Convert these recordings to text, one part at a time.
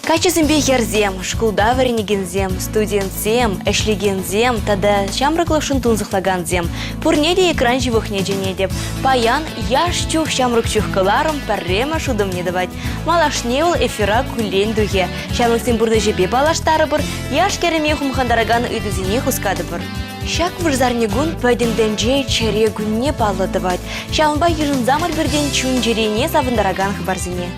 Каччӑсемпе хӗрсем, шкулта вӗренекенсем, студентсем, ӗҫлекенсем тата ҫамрӑклӑхшӑн тунсӑхлакансем пурне те экран ҫывӑхне чӗнетӗп. Паян яш чух ҫамрӑк чух кӑларӑм пӗрремӗш утӑмне тӑвать. Малашне вӑл эфира куллен тухӗ. Ҫамрӑксен пурнӑҫӗпе паллаштарӑпӑр, яш-кӗрӗме хумхантаракан ыйтусене хускатӑпӑр. Ҫак вырсарникун пӗтӗм тӗнче чӗре кунне паллӑ тӑвать. Ҫавӑнпа йышӑнсамӑр пиртен чун-чӗрене савӑнтаракан хыпарсене.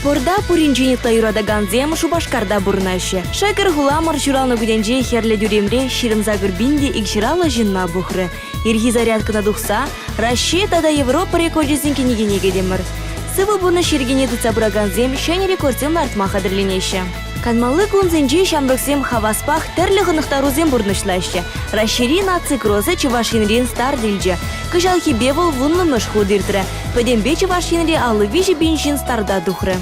Спорта пуринчен ытла юратакансем Шупашкарта пурӑнаҫҫӗ. Шӗкӗр хуламӑр ҫуралнӑ кунӗнче Хӗрлӗ тӳремре 28 пин те икҫӗраллӑ ҫынна пухрӗ. Ирхи зарядкӑна тухса Раҫҫей тата Европа рекорчӗсен кӗнекине кӗтӗмӗр. Сывӑ пурнӑҫ йӗркине тытса пыракансем ҫӗнӗ рекордсем лартма хатӗрленеҫҫӗ. Канмалли кунсенче ҫамрӑксем хаваспах тӗрлӗ хӑнӑхтарусем пурнӑҫлаҫҫӗ. Раҫҫейри наци кросӗ Чӑваш Енрен старт илчӗ. Кӑҫалхипе вӑл вуннӑмӗш хут иртрӗ. Пӗтӗмпе Чӑваш Енре 53 пин ҫын старта тухрӗ.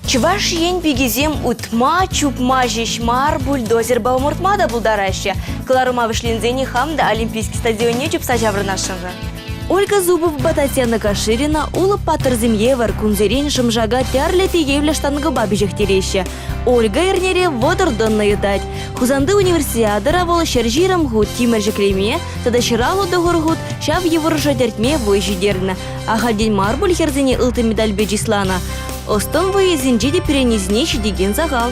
Чӑваш Ен пикисем утма, чупма ҫеҫ мар, бульдозерпа ӑмӑртма та пултараҫҫӗ. Кӑларӑма вӗҫленсен хам та Олимпийский стадионне чупса ҫаврӑнасшӑн-ха. Ольга Зубовпа Татьяна Каширина Улӑп паттӑрсем евӗр кунсерен шӑмшака тӗрлӗ тиевлӗ штангӑпа пиҫӗхтереҫҫӗ. Ольга эрнере 30 тонна йӑтать. Хусанти универсиадӑра вӑл 120 хут тимӗр ҫӗклеме тата 159 хут ҫав йывӑрӑша тӗртме вӑй ҫитернӗ. Ахальтен мар пуль хӗрсене ылтӑн медальпе чысланӑ. Ӑс-тӑн вӑйӗсенче те пӗренесене ҫитекен сахал.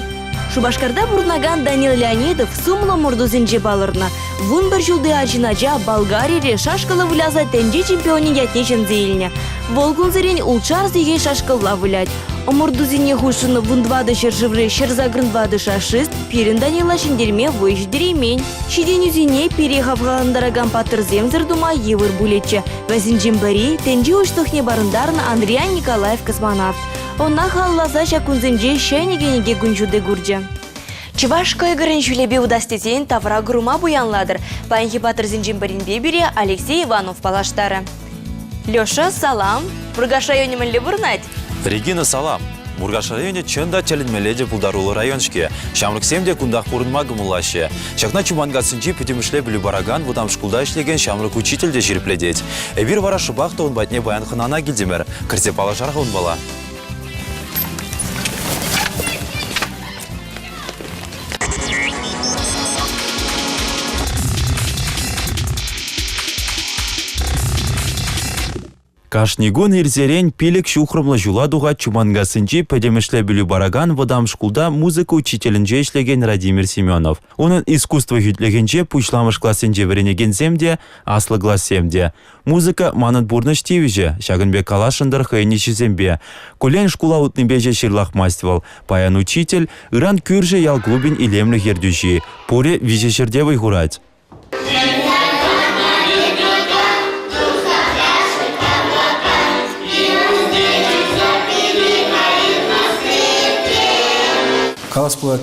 Шупашкарта пурӑнакан Данил Леонидов сумлӑ ӑмӑртусенче палӑрнӑ. 11 ҫулти арҫын ача Болгарире шашкӑлла выляса тӗнче чемпионӗн ятне ҫӗнсе илнӗ. Вӑл кунсерен ултшар сехет шашкӑлла вылять. Ӑмӑртусене хутшӑннӑ 14 ҫӗршыври 184 шашист пирӗн Данила ҫӗнтерме вӑй ҫитереймен. Ҫитӗнӳсене пире хавхалантаракан паттӑрсемсӗр тума йывӑр пулӗччӗ. Вӗсенчен пӗри тӗнче уҫлӑхне парӑнтарнӑ Андриян Николаев космонавт. Ӑна халалласа ҫак кунсенче ҫӗнӗ кӗнеке кун ҫути курчӗ. Чӑваш кӑйкӑрӗн ҫулӗпе утас тесен тавра курма пуянлатӑр. Паянхи паттӑрсенчен пӗринпе пире Алексей Иванов паллаштарӗ. Леша, салам! Муркаш районӗ мӗнле пурӑнать? Регина, салам! Муркаш районӗ чӑн та тӗлӗнмелле те пултаруллӑ район-ҫке. Ҫамрӑксем те кунтах пурӑнма кӑмӑллаҫҫӗ. Ҫакна Чуманкассинчи пӗтӗмӗшле пӗлӳ паракан вӑтам шкулта ӗҫлекен ҫамрӑк учитель те ҫирӗплетет. Эпир вара шӑпах та ун патне паян хӑнана килтӗмӗр. Кӗрсе паллашар-ха унпала. Кашни кун ирсерен пилӗк ҫухрӑмлӑ ҫула тухать Чуманкассинчи пӗтӗмӗшле пӗлӳ паракан вӑтам шкулта музыка учителӗнче ӗҫлекен Радимир Семенов. Унӑн искусство хӳтлӗхӗнче пуҫламӑш классенче вӗренекенсем те, аслӑ классем те. Музыка манӑн пурнӑҫ тивӗҫӗ, ҫакӑн пек каласшӑн-тӑр хӑйӗн ӗҫӗсемпе. Куллен шкула утнипе ҫеҫ ҫырлахмасть вӑл. Паян учитель, ыран кӳршӗ ял клубӗн илемлӗх ертӳҫи. Пурӗ виҫӗ ҫӗрте вӑй хурать. Калас пулать,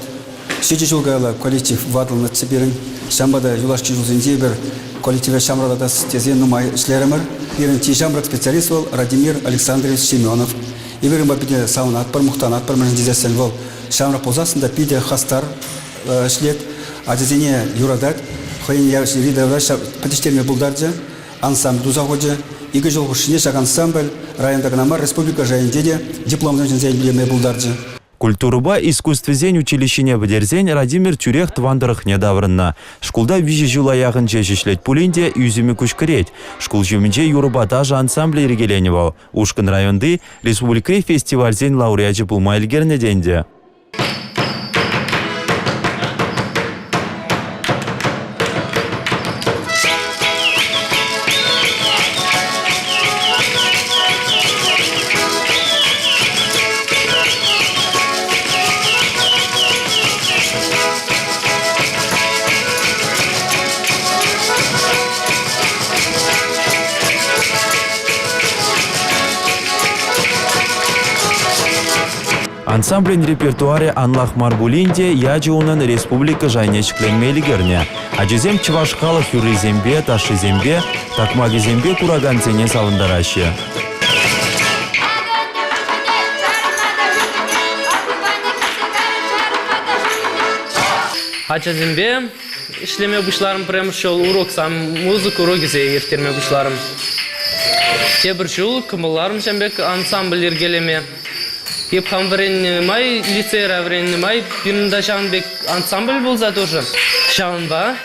ҫичӗ ҫул каялла коллектив ватӑлнӑччӗ пирӗн. Ҫавӑнпа та юлашки ҫулсенче эпир коллектива ҫамрӑлатас тесе нумай ӗҫлерӗмӗр. Пирӗн чи ҫамрӑк специалист вӑл Радимир Александрович Семенов. Эпир унпа питӗ савӑнатпӑр, мухтанатпӑр, мӗншӗн тесессӗн вӑл ҫамрӑк пулсассӑн та питӗ хастар ӗҫлет, ачасене юратать, хӑйӗн явӑҫ пӗтӗҫтерме пултарчӗ, ансамбль туса хучӗ. Икӗ ҫул хушшине ҫак ансамбль районта кӑна мар, республика шайӗнче те дипломсем ҫӗнсе илме пултарчӗ. Культурӑпа искусствӑсен училищине пӗтерсен Радимир тӳрех тӑван тӑрӑхне таврӑннӑ. Шкулта виҫӗ ҫула яхӑн ҫеҫ ӗҫлет пулин те ӳсӗмӗ куҫкӗрет. Шкул ҫумӗнче юрӑпа ташӑ ансамблӗ йӗркеленӗ вӑл. Ушкӑн районти, республикӑри фестивальсен лауреачӗ пулма ӗлкӗрнӗ те ӗнтӗ. Ансамблӗн репертуарӗ анлах мар пулин те ячӗ унӑн республика шайне ҫӗкленме ӗлкӗрнӗ. Ачасем чӑваш халӑх юррисемпе, ташшисемпе, такмакӗсемпе куракансене савӑнтараҫҫӗ. Ачасемпе ӗҫлеме пуҫларӑм пӗрремӗш ҫул уроксем, музыка урокӗсем ирттерме пуҫларӑм. Тепӗр ҫул кӑмӑлларӑм ҫавӑн пек ансамбль йӗркелеме. Эп хам вӗреннӗ май, лицейра вӗреннӗ май, пирӗн та ҫавӑн пек ансамбль пулса тӑчӗ. Ҫавӑнпа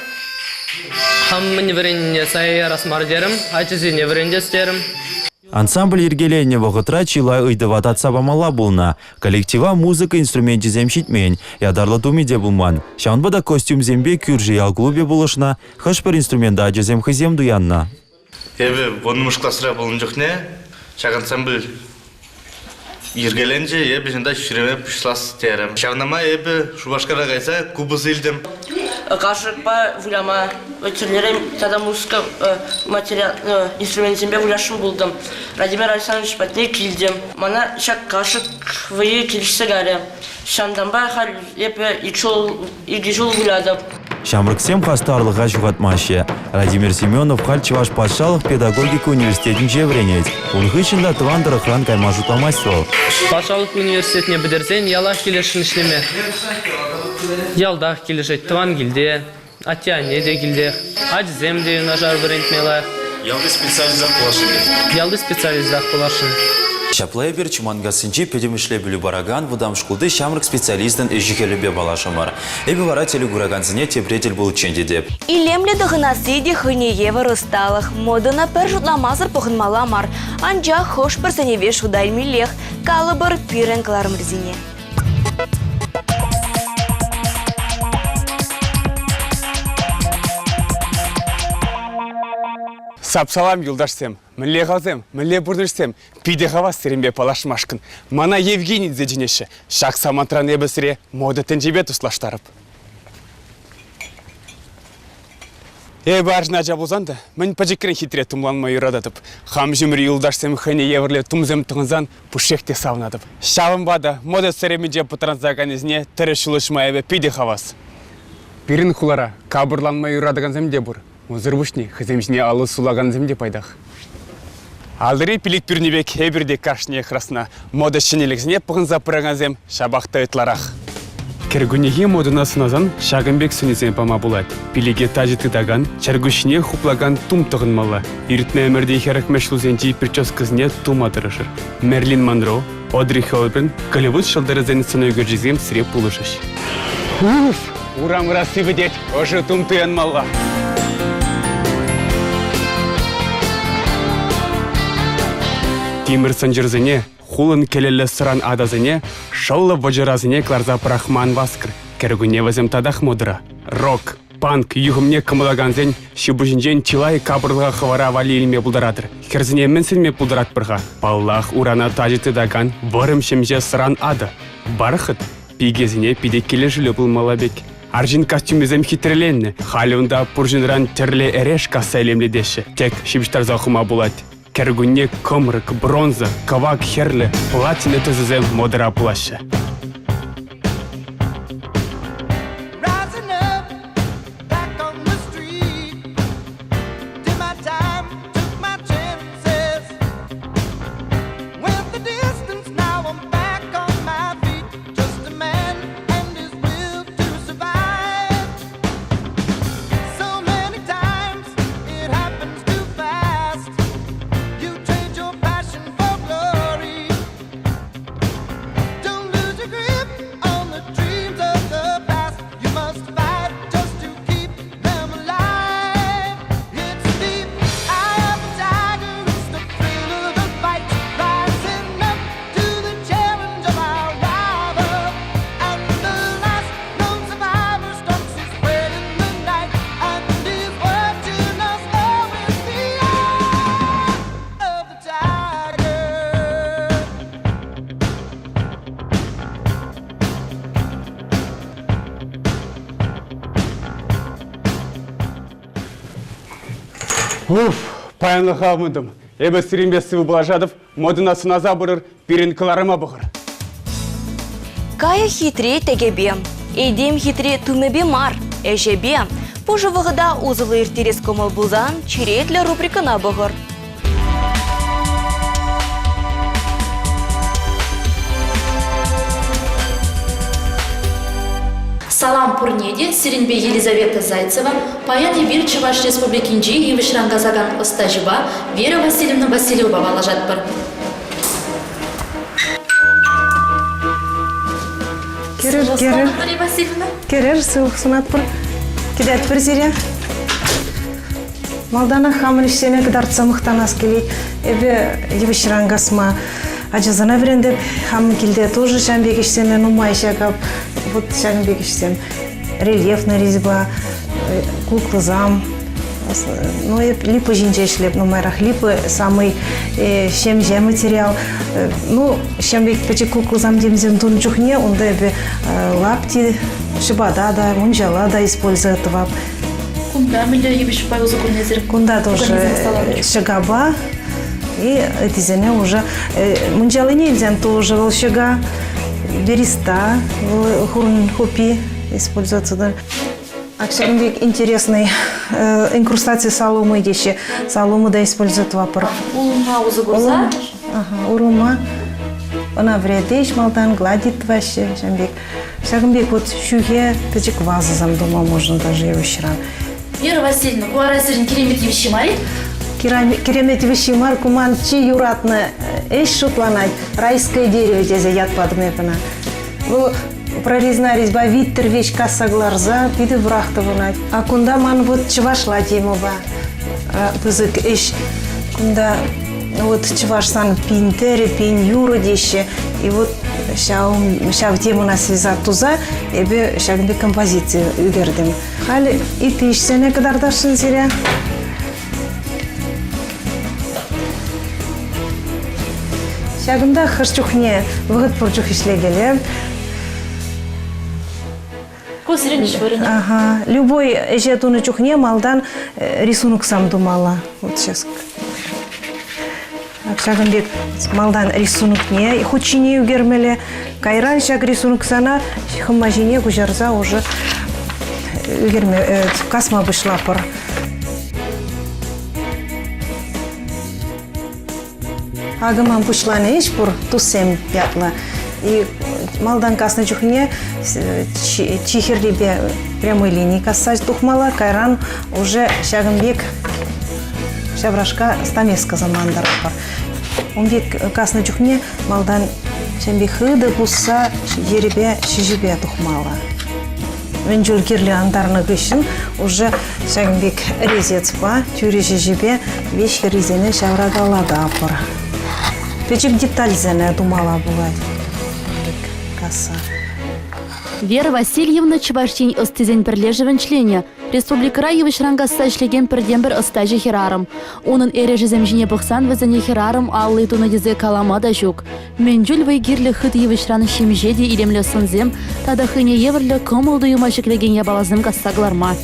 хам мӗн вӗреннине сая ярас мар терӗм, ачасене вӗрентес терӗм. Ансамбль йӗркеленнӗ вӑхӑтра чылай ыйтӑва татса памалла пулнӑ. Коллектива музыка инструменчӗсем ҫитмен, ятарлӑ тумӗ те пулман. Ҫавӑнпа та костюмсемпе кӳршӗ ял клубӗ пулӑшнӑ, хӑш-пӗр инструмента ачасем хӑйсем туяннӑ. Эпӗ вуннӑмӗш класра пулнӑ чухне ҫак ансамбль йӗркеленчӗ, эпӗ ҫунта ҫӳреме пуҫлас терӗм. Ҫавна май эпӗ Шупашкара кайса купӑс илтӗм. Кашӑкпа выляма тӗрлӗрен тата музыка материал инструментсемпе вылясшӑн пултӑм. Владимир Александрович патне килтӗм. Мана ҫак кашӑк вӑййи килӗшсе кайрӗ. Ҫавӑнтанпа халь эпӗ ик ҫул вылятӑп. Ҫамрӑксем хастарлӑха ҫухатмаҫҫӗ. Владимир Семенов халь Чӑваш патшалӑх педагогика университетӗнче вӗренет. Ун хыҫҫӑн та тӑван тӑрӑхран кайма шутламасть вӑл. Патшалӑх университетне пӗтерсен ялах килесшӗн ӗҫлеме. Ялтах килӗшет, тӑван килте, атте-анне те килтех, ачисем те юнашар вӗрентме лайӑх. Ялти специалистах пуласшӑн. Ялти специалистах пуласшӑн. Ҫапла эпир Чуманкассинчи пӗтӗмӗшле пӗлӳ паракан вӑтам шкулти ҫамрӑк специалистӑн ӗҫӗ-хӗлӗпе паллашрӑмӑр. Эпӗ вара телекуракансене тепре тӗл пуличчен тетӗп. Илемлӗ тӑхӑнасси те хӑйне евӗр ӑсталӑх. Модӑна пӗр шутламасӑр пӑхӑнмалла мар. Анчах хӑш-пӗр сӗнӗве шута илмеллех. Калӑпӑр, пирӗн кӑларӑмрисене. Сап-салам, юлташсем! Мӗнле халсем, мӗнле пурнӑҫсем? Питӗ хавас сирӗнпе паллашмашкӑн. Мана Евгений тесе чӗнеҫҫӗ. Ҫак самантран эпӗ сире мода тӗнчипе туслаштарӑп. Эпӗ арҫын ача пулсан та мӗн пӗчӗкрен хитре тумланма юрататӑп. Хам ҫумри юлташсем хӑйне евӗрлӗ тумсем тӑхӑнсан пушшех те савӑнатӑп. Ҫавӑнпа та мода сӗрӗмӗнче пӑтранса кайнисене тӗрӗс ҫул уҫма эпӗ питӗ хавас. Пирӗн хулара капӑрланма юратакансем те пур. Унсӑр пуҫне хӑйсем ҫине алӑ сулакансем те пайтах. Алӑри пилӗк пӳрни пек эпир те кашниех расна мода ҫӗнӗлӗхсене пӑхӑнса пыракансем ҫапах та ытларах. Кӗркуннехи модӑна сӑнасан ҫакӑн пек сӗнӳсем пама пулать. Пилӗке тачӑ тытакан, чӗркуҫҫине хуплакан тум тӑхӑнмалла. Иртнӗ ӗмӗрти хӗрӗхмӗш ҫулсенчи прическӑсене тума тӑрӑшӑр. Мерлин Монро, Одри Хёлпин, Голливуд ҫӑлтӑрӗсен сӑнӳкерчӗкӗсем сире пулӑшӗҫ. Уф! Урамра сивӗтет, ӑшӑ тум туянмалла. Тимӗр сӑнчӑрсене, хулӑн кӗлӗллӗ сӑран атӑсене, шӑллӑ вӑчӑрасене кӑларса пӑрахма ан васкӑр. Кӗркунне вӗсем татах модӑра. Рок, панк юхӑмне кӑмӑллакансен ҫи-пуҫӗнчен чылай капӑрлӑха хӑвӑра валли илме пултаратӑр. Хӗрсене мӗн сӗнме пултаратпӑр-ха? Паллах, урана тачӑ тытакан вӑрӑм ҫемҫе сӑран атӑ. Бархат пикесене питӗ килӗшӳллӗ пулмалла пек. Арҫын костюмӗсем хитреленнӗ. Халӗ унта пур ҫынран тӗрлӗ эреш касса илемлетеҫҫӗ. Тек ҫыпӑҫтарса хума пулать. Кӗркунне кӑмрӑк, бронза, кӑвак хӗрлӗ, платина тӗсӗсем модӑра пулаҫҫӗ. Уф, паянлӑха ывӑнтӑм. Эпӗ сирӗнпе сывӑ пулашатӑп, модӑна сӑнаса пырӑр, пирӗн кӑларӑма пӑхӑр. Кайӑк хитре тӗкӗпе, этем хитре тумӗпе мар, ӗҫӗпе. Пушӑ вӑхӑта усӑллӑ ирттерес кӑмӑл пулсан черетлӗ рубрикӑна пӑхӑр. Салам пурне те, сирӗнпе Елизавета Зайцева. Паян эпир Чӑваш Республикинчи йывӑҫран касаканӑстаҫӑпа Вера Васильевна Васильевӑпа паллашатпӑр. Кӗрӗр, кӗрӗр. Мария Васильевна. Кӗрӗр, сывлӑх сунатпӑр. Кӗтетпӗр сире. Малтанах хамӑн ӗҫсене кӑтартса мухтанас килет. Эпӗ йывӑҫран касма ачасене вӗрентеп. Хам килте тоже ҫавӑн пек ӗҫсене нумай ҫакап. Вот ҫакӑн пек ӗҫсем. Рельефная резьба, куклӑсам. Ну, эп липа ҫинче ӗҫлеп нумайрах. Липа самый ҫемҫе материал. Ну, ҫем пек пӗчӗк куклӑсам темсем тунӑ чухне унта эпӗ лапти, ҫӑпата та, мунчала та использовать тӑвап. Кунта мӗнле йывӑҫпа усӑ курнисӗр? Кунта тоже ҫӑкапа и этисене уже мунчалине илсен тоже вӑл ҫӑка, береста, вӑл хурӑн хуппи использоваться. Ак ҫакӑн пек интересный инкрустаци соломы теҫҫӗ. Солому да использовать тӑватпӑр. Улӑмпа усӑ курса? Улӑма ӑна вӗретеҫ малтан, гладить тӑваҫҫӗ ҫавӑн пек. Ҫакӑн пек вот ҫӳхе пӗчӗк вазӑсем тума можно даже йывӑҫран. Вера Васильевна, ку ара сирӗн киремет йывӑҫҫи мар-и? Киремет йывӑҫҫи мар, ку ман чи юратнӑ ӗҫ шутланать. Райское дерево тесе ят патӑм эп ӑна. Вӑл прорезная резьба виттӗр веҫ касса кӑларса питӗ вӑрах тӑвӑнать. А кунта ман вот чӑвашла темӑпа пысӑк ӗҫ. Кунта вот чӑвашсан пин тӗрӗ, пин юрӑ теҫҫӗ. И вот ҫав, ҫав темӑна связать туса эпӗ ҫакӑн пек композици ӳкертӗм. Халь ытти ӗҫсене кӑтартасшӑн сире. Ҫакӑнта хӑш чухне вӑхӑт пур чух ӗҫлекеле. Ку сирӗн ӗҫ вырӑнӗ. Ага. Любой ӗҫе тунӑ чухне малтан рисуноксам тумалла. Вот сейчас. Ҫакӑн пек малтан рисунокне хут ҫине ӳкермелле. Кайран ҫак рисуноксана хӑма ҫине куҫарса уже ӳкерме, касма пуҫлапӑр. Акӑ ман пуҫланӑ ӗҫ пур, туссем ятлӑ. И малтан каснӑ чухне чи хӗррипе прямой лини касса тухмалла, кайран уже ҫакӑн пек ҫаврашка стамеска самантаратпӑр. Ун пек каснӑ чухне малтан ҫавӑн пек хытӑ пусса йӗрӗпе ҫӗҫӗпе тухмалла. Мӗн чуль кирлӗ антарнӑ хыҫҫӑн уже ҫакӑн пек резецпа, тӳрӗ ҫӗҫӗпе веҫ хӗррисене ҫавракалатапӑр. Пӗчӗк детальсене тумалла пулать. Касса. Вера Васильевна Чӑваш Ен ӑстисен пӗрлешӗвӗн членӗ, республикӑра йывӑҫран касса ӗҫлекен пӗртен-пӗр ӑстаҫӑ хӗрарӑм. Унӑн эрешӗсем ҫине пӑхсан вӗсене хӗрарӑм алли тунӑ тесе калама та ҫук. Мӗн чуль вӑй кирлӗ хыт йывӑҫран ҫемҫе те илемлӗ сӑнсем тата хӑйне евӗрлӗ кӑмӑл-туйӑма ҫӗклекен япаласем касса кӑларма.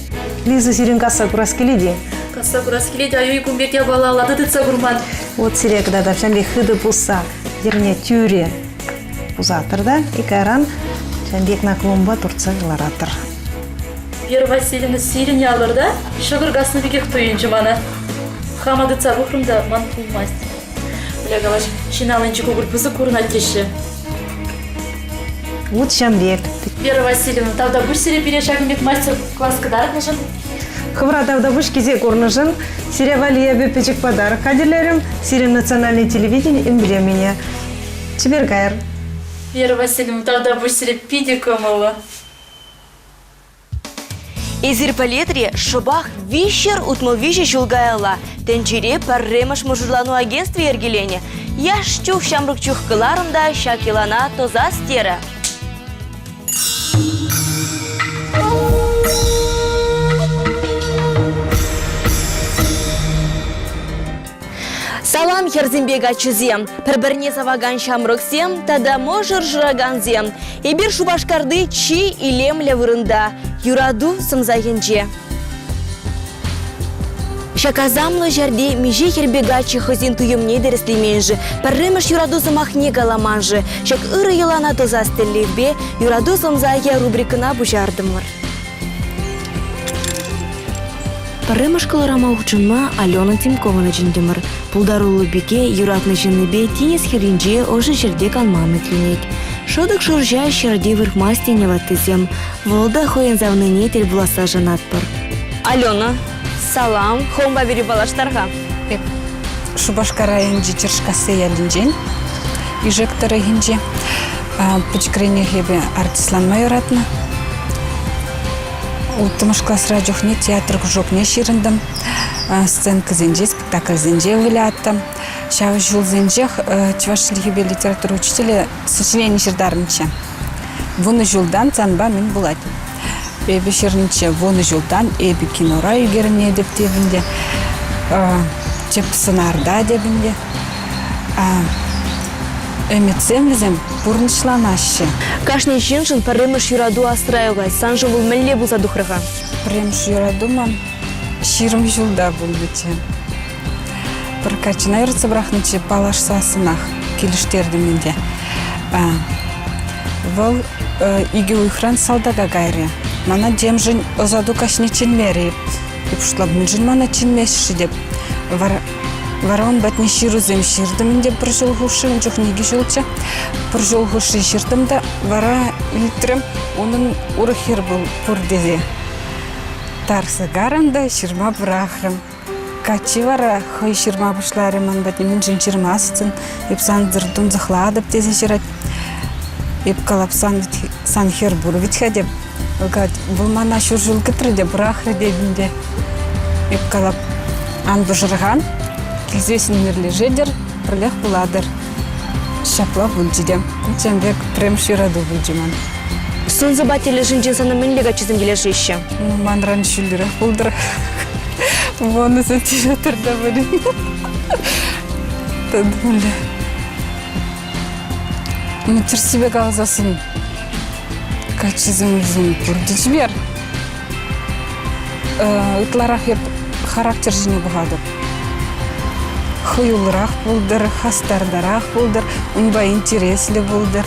Лиза, сирӗн касса курас килет-и? Касса курас килет, аю кун пек япала лата тытса курман. Вот сире кӑтартап, ҫавӑн пек хытӑ пусса йӗрне тӳре пусатӑр та и кайран ҫавӑн пек наклонпа туртса кӑларатӑр. Вера Васильевна, сирӗн ялӑрта ҫӑкӑр каснӑ пекех туйӑнчӗ мана. Хама тытса пӑхрӑм та ман пулмасть. Бля, калаҫ, ҫын аллинчи кукӑль пысӑк курӑнать теҫҫӗ. Вот ҫам пек. Вера Васильевна, тавтапуҫ сире пире ҫакӑн пек мастер-класс кӑтартнӑшӑн. Хӑвӑра тавтапуҫ килсе курнӑшӑн. Сире валли эпӗ пӗчӗк подарок хатӗрлерӗм. Сирӗн национальный телевидени эмблемине. Чипер кайӑр. Вера Васильевна, тавтапуҫ сире питӗ кӑмӑллӑ. Эсир пӗлетӗр-и, шӑпах 363 ҫул каялла тӗнчере пӗрремӗш мӑшӑрлану агентстви йӗркеленӗ. Яш чух ҫамрӑк чух кӑларӑм та ҫак йӑлана тӑсас терӗ. Салам хӗрсемпе каччӑсем, пӗр-пӗрне савакан ҫамрӑксем тата мӑшӑр шыракансем. Эпир Шупашкарти чи илемлӗ вырӑнта, юрату сӑмсахӗнче. Ҫак асамлӑ ҫӗрте миҫе хӗрпе каччӑ хӑйсен туйӑмне тӗрӗслемен-ши, пӗрремӗш юрату сӑмахне каламан-ши, ҫак ырӑ йӑлана тӑсас тӗллевпе «Юрату сӑмсахӗ» рубрикӑна пуҫартӑмӑр. Пӗрремӗш кӑларӑма хутшӑнма Алена Тимкована чӗнтӗмӗр. Пултаруллӑ пике юратнӑ ҫыннипе тинӗс хӗрринче ӑшӑ ҫӗрте канма ӗмӗтленет. Шӑтӑк шӑрҫа ҫӗрте выртмасть тенӗ ваттисем. Вӑл та хӑйӗн савнине тӗл пуласса шанатпӑр. Алена, салам. Хӑвӑнпа пире паллаштар-ха. Эп Шупашкар районӗнчи Чӑршкасси ялӗнчен, Ишек тӑрӑхӗнче. Пӗчӗкренех эпӗ артистланма юратнӑ. Улттӑмӗш класра чухне театр кружокне ҫырӑнтӑм. Сценкӑсенче, спектакльсенче выляттӑм. Ҫав ҫулсенчех чӑваш чӗлхипе литература учителӗ сочинени ҫыртарнӑччӗ. 10 ҫултан санпа мӗн пулать? Эпӗ ҫырнӑччӗ 10 ҫултан эпӗ кинора ӳкерӗнетӗп тепӗн те, тӗп сӑнарта тепӗн те. Ӗмӗтсем вӗсем пурнӑҫланаҫҫӗ. Кашни ҫыншӑн пӗрремӗш юрату асра юлать. Саншӑн вӑл мӗнле пулса тухрӗ-ха? Пӗрремӗш юрату ман 20 ҫулта пулнӑччӗ. Пӗр каччӑна юратса пӑрахнӑччӗ, паллашсассӑнах килӗштертӗм ӗнтӗ. Вӑл икӗ уйӑхран салтака кайрӗ. Мана темшӗн ӑсату каҫне чӗнмерӗ. Эп шутлап, мӗншӗн мана чӗнмест-ши теп. Вара, вара ун патне ҫырусем ҫыртӑм ӗнтӗ пӗр ҫул хушши, ун чухне икӗ ҫулччӗ. Пӗр ҫул хушши ҫыртӑм та вара илтрӗм унӑн урӑх хӗр пур тесе. Тарса карӑм та ҫырма пӑрахрӑм. Каччи вара хӑй ҫырма пуҫларӗ ман патне, мӗншӗн ҫырмастӑн, эп сансӑр тунсӑхлатӑп тесе ҫырать. Эп калап, сан, сан хӗр пур вӗт-ха теп. Вӑл калать, вӑл мана ҫур ҫул кӗтрӗ те пӑрахрӗ тетӗн те. Эп калап, ан пӑшӑрхан, килсессӗн мирлешетӗр, пӗрлех пулатӑр. Ҫапла пулчӗ те. Тем пек пӗрремӗш юрату пулчӗ ман. Сӑн-сӑпат тӗлӗшӗнчен сана мӗнле каччӑсем килӗшеҫҫӗ? Ну, манран ҫӳллӗрех пултӑр. Вунӑ сантиметр та пулин. Тӑтӑмле. Ну, тӗрӗссипе каласассӑн каччӑсем вӗсем пурте чипер. Ытларах эп характер ҫине пӑхатӑп. Хӑюллӑрах пултӑр, хастартарах пултӑр, унпа интереслӗ пултӑр.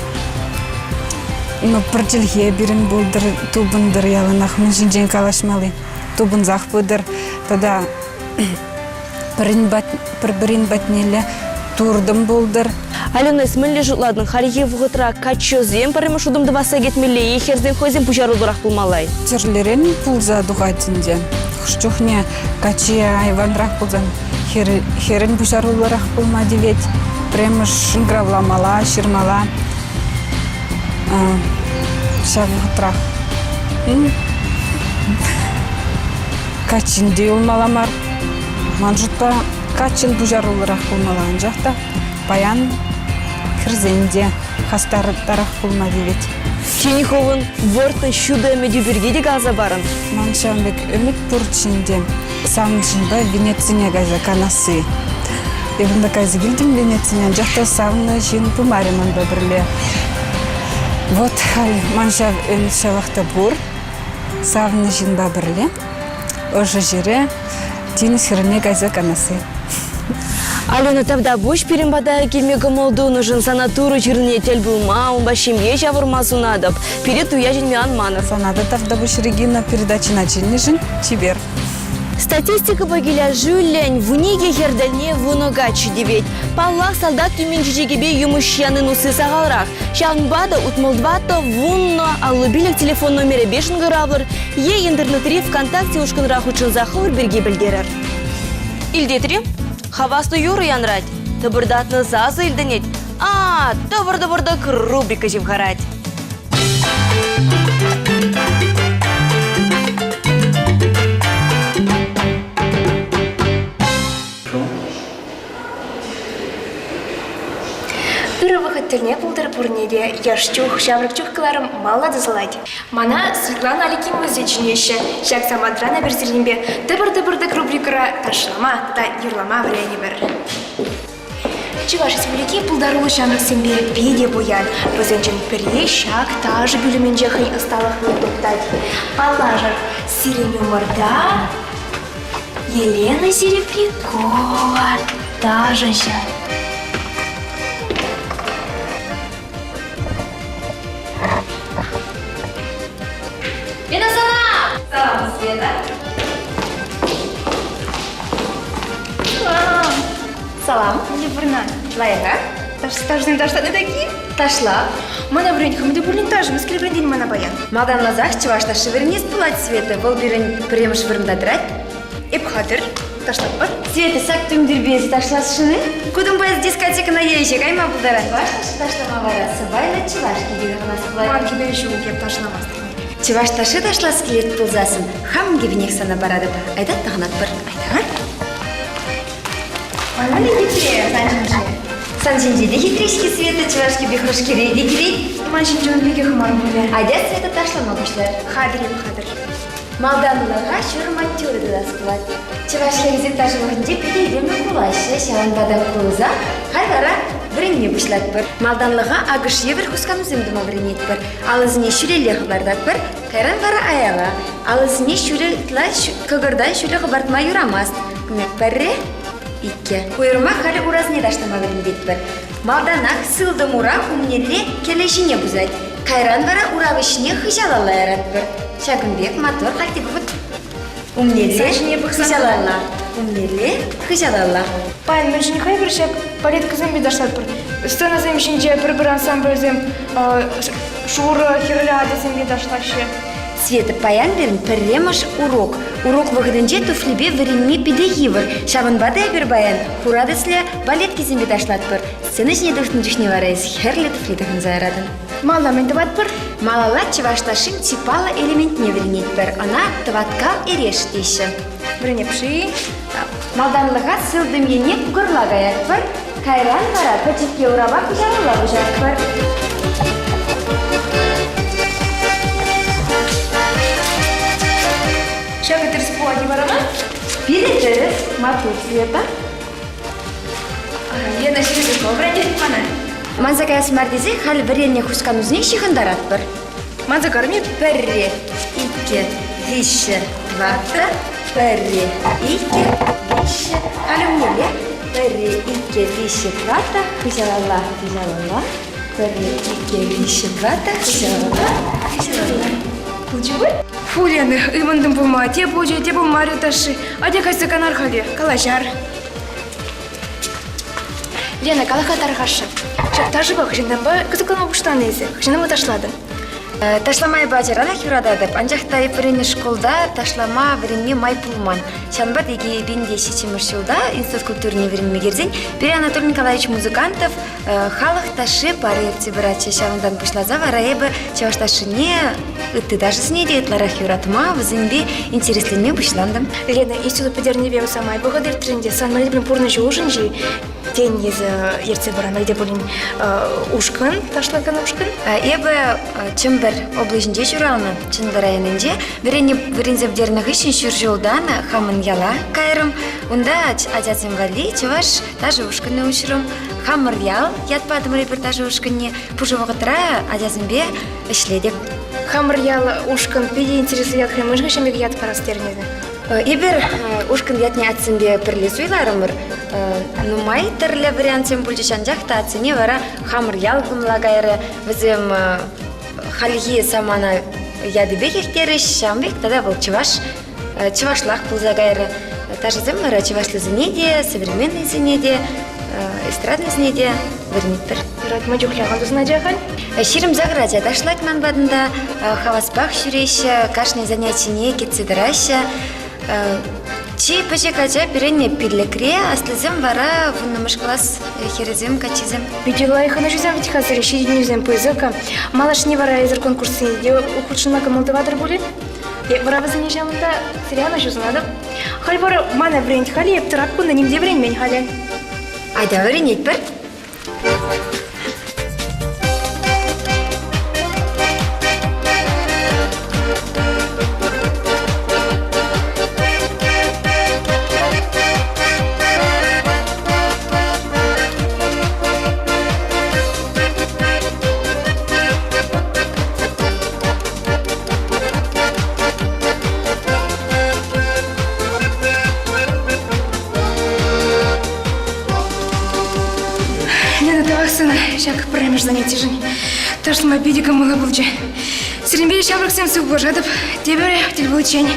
Ну, пӗр чӗлхе пирӗн пултӑр, тупӑнтӑр яланах мӗн ҫинчен калаҫмалли. Тупӑнсах пытӑр. Тата пӗр-пӗрин патнелле туртӑм пултӑр. Алена, эс мӗнле шутлатӑн, хальхи вӑхӑтра каччӑсем пӗрремӗш утӑм тӑвасса кӗтмелле-и, хӗрсен хӑйсен пуҫаруллӑрах пулмалла-и? Тӗрлӗрен пулса тухать ӗнтӗ. Хӑш чухне каччи айванрах пулсан хӗрӗн пуҫаруллӑрах пулма тивет. Пӗрремӗш шӑнкӑравламалла, ҫырмалла. Ҫав вӑхӑтрах каччин те юлмалла мар. Ман шутпа, каччӑн пуҫаруллӑрах пулмалла, анчах та паян хӗрсен те хастартарах пулма тивет. Тен, хӑвӑн вӑрттӑн ҫутӑ ӗмӗтӳ пирки те каласа парӑн? Ман ҫавӑн пек ӗмӗт пурччӗ ӗнтӗ. Савнӑ ҫынпа Венецине кайса канасси. Эпӗ унта кайса килтӗм Венецине, анчах та савнӑ ҫын пымарӗ манпа пӗрле. Вот халь ман ҫав ӗмӗт ҫавах та пур. Савнӑ ҫынпа пӗрле ӑшӑ ҫӗре тинӗс хӗрне кайса канасси. Алена, тавтапуҫ пирӗн пата килме кӑмӑл тунӑшӑн сана Турӑ ҫырнине тӗл пулма, унпа ҫемье ҫавӑрма сунатӑп. Пире туя чӗнме ан манӑр. Сана та тавтапуҫ, Регина, передачӑна чӗннӗшӗн. Чипер. Статистикӑпа килӗшӳллӗн 12 хӗр тӗлне 10 каччӑ тивет. Паллах, салтак тӳмин чечекӗпе юмӑҫ янин усси сахалрах. Ҫавӑнпа та 64 вуннӑ 55 телефон номерӗпе шӑнкӑравлӑр е интернетри ВКонтакте ушкӑнра хутшӑнса хӑвӑр пирки пӗлтерӗр. Илтетри? Хаваслӑ юрӑ янрать, тӑпӑртатнӑ сасӑ илтӗнет. А, тӑпӑр-тӑпӑртӑк рубрика ҫывхарать. Ырӑ вӑхӑт тӗлне пултӑр пурне те. Яш чух, ҫамрӑк чух кӑларӑм малла тӑсӑлать. Мана Светлана Аликимовна чӗнеҫҫӗ. Ҫак самантран эпир сирӗнпе тӑпӑр-тӑпӑртӑк рубрикӑра ташлама тата юрлама вӗренӗпӗр. Чӑваш Республики пултаруллӑ ҫамрӑксемпе питӗ пуян. Вӗсенчен пӗри ҫак ташӑ пӳлӗмӗнче хӑй ӑсталӑхне туптать. Паллашӑр, сирӗн умӑрта Елена Серебрякова ташӑҫӑ. Лена, салам! Салам, Света. Салам. Салам, Леврна. Лайӑха? Ташсем ташланӑ таки? Ташла. Мана вӗрент хӑмӑтӗ пулин ташӑ, мӗскер вӗрентен мана паян? Малтанласах чӑваш ташши вӗренес пулать, Света. Вӑл пирӗн пӗрремӗш вырӑнта тӑрать. Эп хатӗр. Ташлатпӑр. Света, сак тумтирпе эсӗ ташласшӑн-и? Кутӑнпа эс дискотекӑна еҫе кайма пултарать. Чӑваш ташши ташлама вара сӑпайлӑ чӑваш кӗпи тӑхӑнас пулать. Ман кӗпе ҫук, эп ташламастӑп. Чӑваш ташши ташлас килет пулсассӑн хам кӗпинех сана паратӑп. Айта тӑхӑнатпӑр. Айта. Мана хитре сан ҫинче. Сан ҫинче те хитре-ҫке Света, чӑваш кӗпи хӑшкӗре те килет. Ман ҫинче ун пекех мар пулӗ. Атя Света ташлама пуҫлар. Хатӗр эп, хатӗр. Малтанлӑха ҫурма тӳрӗ тытас пулать. Чӑваш хӗрӗсем ташӑ вӑхӑтӗнче питӗ илемлӗ кулаҫҫӗ, ҫавӑнпа та кулса халь вара вӗренме пуҫлатпӑр. Малтанлӑха акӑш евӗр хусканусем тума вӗренетпӗр. Алӑсене ҫӳлелле хӑпартатпӑр, кайран вара аяла. Алӑсене ҫӳле ытла кӑкӑртан ҫӳле хӑпартма юрамасть. Пӗрре, иккӗ. Уйрӑмах халӗ урасене ташлама вӗрентетпӗр. Малтанах сылтӑм ура умнелле кӗлӗ ҫине пусать. Кайран вара ура вӗҫне хыҫалалла яратпӑр. Ҫакӑн пек мотор хальти вӑхӑт умнелле хыҫалалла. Умнелле хыҫалалла. Паян мӗншӗн хӑйпӗр ҫак балеткӑсемпе ташлатпӑр? Сценӑсем ҫинче пӗр-пӗр ансамбльсем шурӑ, хӗрлӗ атӑсемпе ташлаҫҫӗ. Света, паян пирӗн пӗрремӗш урок. Урок вӑхӑтӗнче туфлипе вӗренме питӗ йывӑр. Ҫавӑнпа та эпир паян хура тӗслӗ балеткисемпе ташлатпӑр. Сцена ҫине тухнӑ чухне вара эс хӗрлӗ туфли тӑхӑнса яратӑн. Малалла мӗн тӑватпӑр? Малалла чӑваш ташшин чи паллӑ элементне вӗренетпӗр. Ӑна тӑваткал эреш теҫҫӗ. Вӗренеп-ши? Малтанлӑха сылтӑм енне кукӑрла каятпӑр, кайран вара пӗчӗкке урапа хыҫалалла куҫатпӑр. Ҫакӑ тӗрӗс пулать-и вара ман? Пирӗн тӗрӗс, маттур Света. Лена Ҫирӗкова вӗрентет мана. Манса каяс мар тесе халь вӗреннӗ хусканусене ҫыхӑнтаратпӑр. Манса карми пӗрре, иккӗ, виҫҫӗ, тӑваттӑ, пӗрре, иккӗ, виҫҫӗ, халь умнелле. Пӗрре, иккӗ, виҫҫӗ, тӑваттӑ, хыҫалалла, хыҫалалла. Пӗрре, иккӗ, виҫҫӗ, тӑваттӑ, хыҫалалла, хыҫалалла. Пулчӗ пуль? Фу, Лена, ывӑнтӑм пулма. Те пулчӗ, те пулмарӗ ташши. Атя кайса канар халӗ, калаҫар. Лена, кала-ха тархасшӑн. Ҫак ташӑпа хӑҫантанпа кӑсӑкланма пуҫланӑ эсӗ? Хӑҫантанпа ташлатӑн? Ташлама эпӗ ачаранах юрататӑп, анчах та эп вӗреннӗ шкулта ташлама вӗренме май пулман. Ҫавӑнпа та 2007 ҫулта институт культурине вӗренме кӗрсен пире Анатолий Николаевич Музыкантов халӑх ташши пара ертсе пыратчӗ. Ҫавӑнтан пуҫласа вара эпӗ чӑваш ташшине, ытти ташӑсене те ытларах юратма, вӗсемпе интересленме пуҫлантӑм. Лена, институт пӗтернипе самай вӑхӑт иртрӗ ӗнтӗ. Сан мӗнле пурнӑҫ улшӑнчӗ Тен, эсӗ ертсе пыран те пулин ушкӑн, ташлакан ушкӑн? Эпӗ Чӗмпӗр облаҫӗнче ҫуралнӑ, Чӑнлӑ районӗнче. Вӗреннӗ вӗренсе пӗтернӗ хыҫҫӑн ҫур ҫултан хамӑн яла кайрӑм. Унта ачасем валли чӑваш ташӑ ушкӑнне уҫрӑм. Хамӑр ял ят патӑмӑр эпир ташӑ ушкӑнне. Пушӑ вӑхӑтра ачасемпе ӗҫлетӗп. Хамӑр ял ушкӑн питӗ интереслӗ ят хӑймӑш хыҫҫӑн пек ят парас терӗн эсӗ. Эпир ушкӑн ятне атьсемпе пӗрле суйларӑмӑр. Нумай тӗрлӗ вариантсем пулчӗҫ, анчах та атьсене вара хамӑр ял кӑмӑла кайрӗ. Вӗсем хальхи самана ятӗпех ирттерӗҫ, ҫавӑн пек тата вӑл чӑваш чӑвашлах пулса кайрӗ. Ташӑсем вара чӑвашлисене те, современныйсене те, эстрадныйсене те вӗренетпӗр. Юратма чухлӗ тусӑнать халь? 28 ача ташлать ман патӑнта, хаваспах ҫӳреҫҫӗ, кашни занятине кӗтсе тӑраҫҫӗ. Чи пӗчӗк ача пирӗн пиллӗкре, аслисем вара вуннӑмӗш класс хӗрӗсем, каччисем. Питӗ лайӑх ӑнӑҫусем вӗт-ха сире, ҫитӗнӳсем пысӑк. Малашне вара эсир конкурссене те хутшӑнма кӑмӑл тӑватӑр пулӗ? Эп вара вӗсене ҫавӑнта сире ӑнӑҫу сунатӑп. Халь вара мана вӗрент халӗ, эп тӑрап кунта ним те вӗренмен халӗ. Атя вӗренетпӗр. Лена, тавах сана ҫак пӗрремӗш занятишӗн. Ташлама питӗ кӑмӑллӑ пулчӗ. Сирӗнпе ҫамрӑксем сывпуллашатӑп. Тепӗр тӗл пуличчен.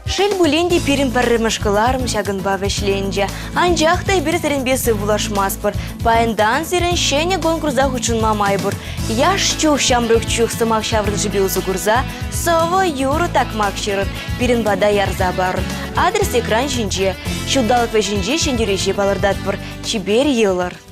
Шел пулин те пирӗн пӗрремӗш кӑларӑм ҫакӑнпа вӗҫленчӗ. Анчах та эпир сирӗнпе сывпуллашмастпӑр. Паянтан сирӗн ҫӗнӗ конкурса хутшӑнма май пур. Яш чух, ҫамрӑк чух сӑмах ҫаврӑнӑшӗпе усӑ курса сӑвӑ, юрӑ, такмак ҫырӑр, пирӗн пата ярса парӑр. Адрес экран ҫинче. Ҫулталӑк вӗҫӗнче ҫӗнтерӳҫе палӑртатпӑр. Чипер юлӑр!